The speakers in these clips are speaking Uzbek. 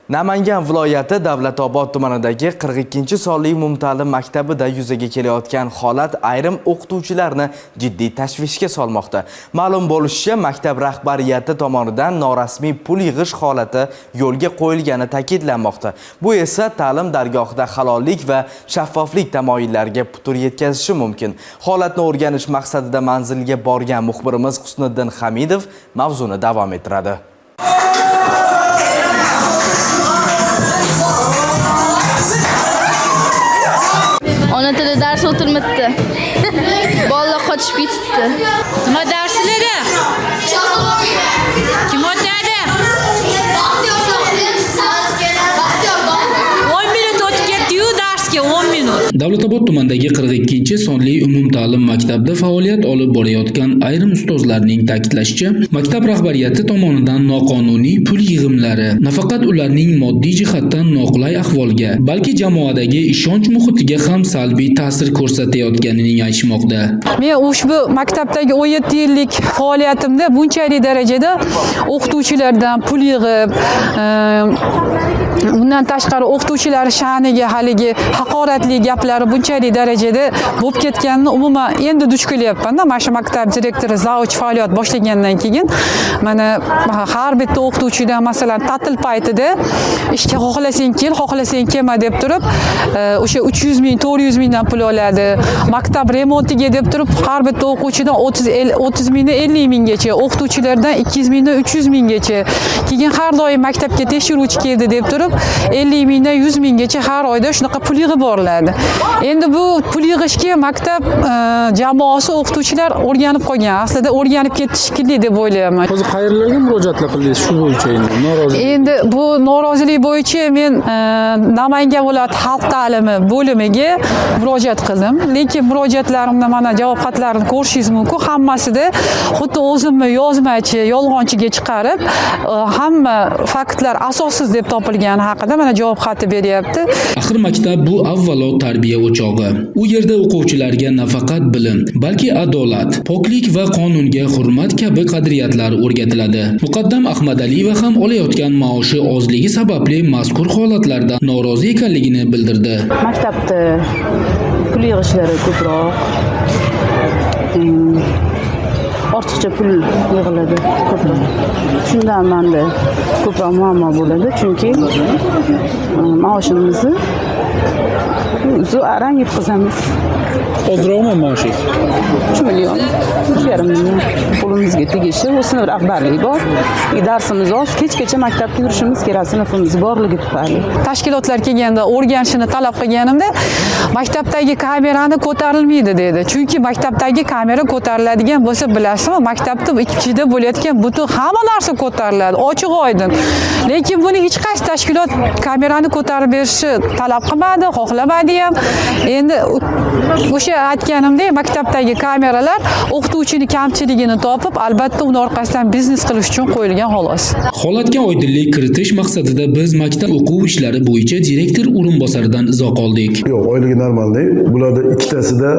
Namangan viloyati Davlatobod tumanidagi 42-sonli umumta'lim maktabida yuzaga kelayotgan holat ayrim o'qituvchilarni jiddiy tashvishga solmoqda. Ma'lum bo'lishicha, maktab rahbariyati tomonidan norasmiy pul yig'ish holati yo'lga qo'yilgani ta'kidlanmoqda. Bu esa ta'lim dargohida halollik va shaffoflik tamoyillariga putur yetkazishi mumkin. Holatni o'rganish maqsadida manzilga borgan muxbirimiz Husniddin Hamidov mavzuni davom ettiradi. Ona tili dars o'tirmabdi. Bolalar qochib ketibdi. Nima darslari? Kim o'tadi? 10 minut o'tib ketdi-yu darsga, 10 minut. Davlatobod tumanidagi 42-sonli umumta'lim maktabda faoliyat olib borayotgan ayrim ustozlarning ta'kidlashicha, maktab rahbariyati tomonidan noqonuniy pul yig'imlari nafaqat ularning moddiy jihatdan noqulay ahvolga, balki jamoadagi ishonch muhitiga ham salbiy ta'sir ko'rsatayotganini aytishmoqda. Men ushbu maktabdagi 17 yillik faoliyatimda bunchalik darajada o'qituvchilardan pul yig'ib, undan tashqari o'qituvchilar sha'niga haligi haqoratli gaplari bunchalik darajada bo'lib ketganini umuman endi duch kelyapman-da. Mana shu maktab direktori zavuch faoliyat boshlagandan keyin mana har bitta o'qituvchidan, masalan, ta'til paytida ishga xohlasang kel, xohlasang kelma deb turib, o'sha 300 ming, 400 mingdan pul oladi. Maktab remontiga deb turib har bitta o'quvchidan 30 mingdan 50 minggacha, o'qituvchilardan 200 mingdan 300 minggacha. Keyin har doim maktabga tekshiruvchi keldi deb turib 50 mingdan 100 minggacha har oyda shunaqa pul yig'ib boriladi. Endi bu pul yig'ishga maktab jamoasi, o'qituvchilar o'rganib qolgan. Aslida o'rganib ketdi shekilli deb o'ylayman. Hozir qayerlarga murojaatlar qildingiz shu bo'yicha endi norozilik? Endi bu norozilik bo'yicha men Namangan viloyati xalq ta'limi bo'limiga murojaat qildim. Lekin murojaatlarimda mana javob xatlarini ko'rishingiz mumkin. Hammasida xuddi o'zimni yozmachi, yolg'onchiga chiqarib, hamma faktlar asossiz deb topilgani haqida mana javob xati beryapti. Axir maktab bu avvalo tarbiya o'chog'i. U yerda o'quvchilarga nafaqat bilim, balki adolat, poklik va qonunga hurmat kabi qadriyatlar o'rgatiladi. Muqaddam Ahmadaliyeva ham olayotgan maoshi ozligi sababli mazkur holatlardan norozi ekanligini bildirdi. Maktabda pul yig'ishlari ko'proq. Ortiqcha pul yig'iladi ko'proq. Shundan manda ko'proq muammo bo'ladi, chunki maoshimizni o'zi arang yetqazamiz. Ozroqmi maoshingiz? 3 million, 3,5 million qo'limizga tegishi. U sinf rahbarligi bor. Darsimiz oz, kechgacha maktabda yurishimiz kerak sinfimiz borligi tufayli. Tashkilotlar kelganda o'rganishini talab qilganimda maktabdagi kamerani ko'tarilmaydi dedi. Chunki maktabdagi kamera ko'tariladigan bo'lsa, bilasizmi, maktabda ichida bo'layotgan butun hamma narsa ko'tariladi, ochiq oydin. Lekin buni hech qaysi tashkilot kamerani ko'tarib berishni talab qilmadi, xohlamadi ham. Endi o'sha aytganimdek, maktabdagi kameralar o'qituvchini kamchiligini topib, albatta uni orqasidan biznes qilish uchun qo'yilgan xolos. Holatga oydinlik kiritish maqsadida biz maktab o'quv ishlari bo'yicha direktor o'rinbosaridan izoh oldik. Yo'q, oyligi нормальный. Bularda ikkitasida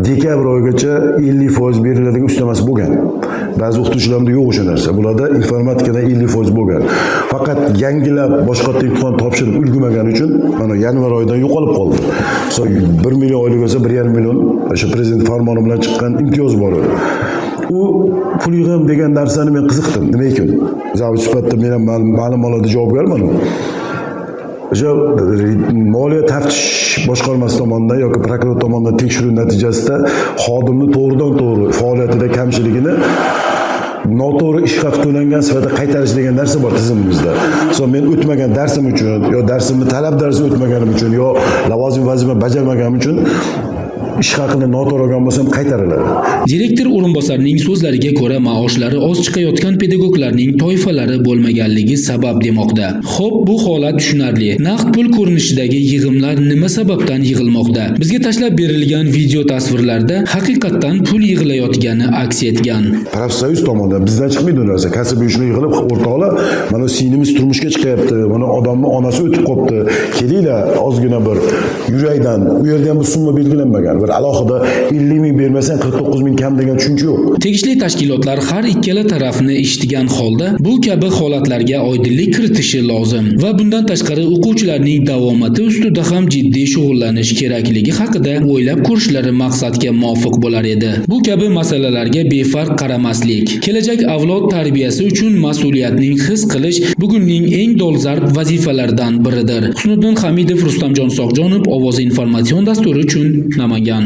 dekabr oyigacha 50% beriladigan ustamasi bo'lgan. Ba'zi o'qituvchilarda yo'q o'sha narsa. Bularda informatikadan 50% bo'lgan. Faqat yangilab boshqatdan imtihon topshirib ulgurmagani uchun mana yanvar oyidan yo'qolib qoldi. Misol 1 million oylik bo'lsa, 1,5 million o'sha prezident farmoni bilan chiqqan imtiyoz bor edi. U pul yig'im degan narsani men qiziqdim. Nima ekan? Zavuch sifatida men ham ma'lum ma'noda javobgarman. O'sha moliya taftish boshqarmasi tomonidan yoki prokuror tomonidan tekshiruv natijasida xodimni to'g'ridan to'g'ri faoliyatida kamchiligini noto'g'ri ish haqi to'langan sifatida qaytarish degan narsa bor tizimimizda. Misol men o'tmagan darsim uchun yo darsimni talab darsi o'tmaganim uchun yo lavozim vazifa bajarmaganim uchun ish haqini noto'g'ri olgan bo'lsam qaytariladi. Direktor o'rinbosarining so'zlariga ko'ra, maoshlari oz chiqayotgan pedagoglarning toifalari bo'lmaganligi sabab demoqda. Xo'p, bu holat tushunarli. Naqd pul ko'rinishidagi yig'imlar nima sababdan yig'ilmoqda? Bizga tashlab berilgan video tasvirlarda haqiqatdan pul yig'ilayotgani aks etgan. Profsoyuz tomonidan, bizdan chiqmaydi u narsa. Kasb uyushma yig'ilib, o'rtoqlar, mana singlimiz turmushga chiqyapti, mana odamni onasi o'tib qolibdi, kelinglar ozgina bir yurakdan. U yerda ham bir summa belgilanmagan, bir Bir alohida 50 ming bermasang 49 ming kam degan tushuncha yo'q. Tegishli tashkilotlar har ikkala tarafni eshitgan holda bu kabi holatlarga oydinlik kiritishi lozim va bundan tashqari o'quvchilarning davomati ustida ham jiddiy shug'ullanish kerakligi haqida o'ylab ko'rishlari maqsadga muvofiq bo'lar edi. Bu kabi masalalarga befarq qaramaslik, kelajak avlod tarbiyasi uchun mas'uliyatning his qilish bugunning eng dolzarb vazifalaridan biridir. Husniddin Hamidov, Rustamjon Soqjonov, Ovoz informatsion dasturi uchun Namangan.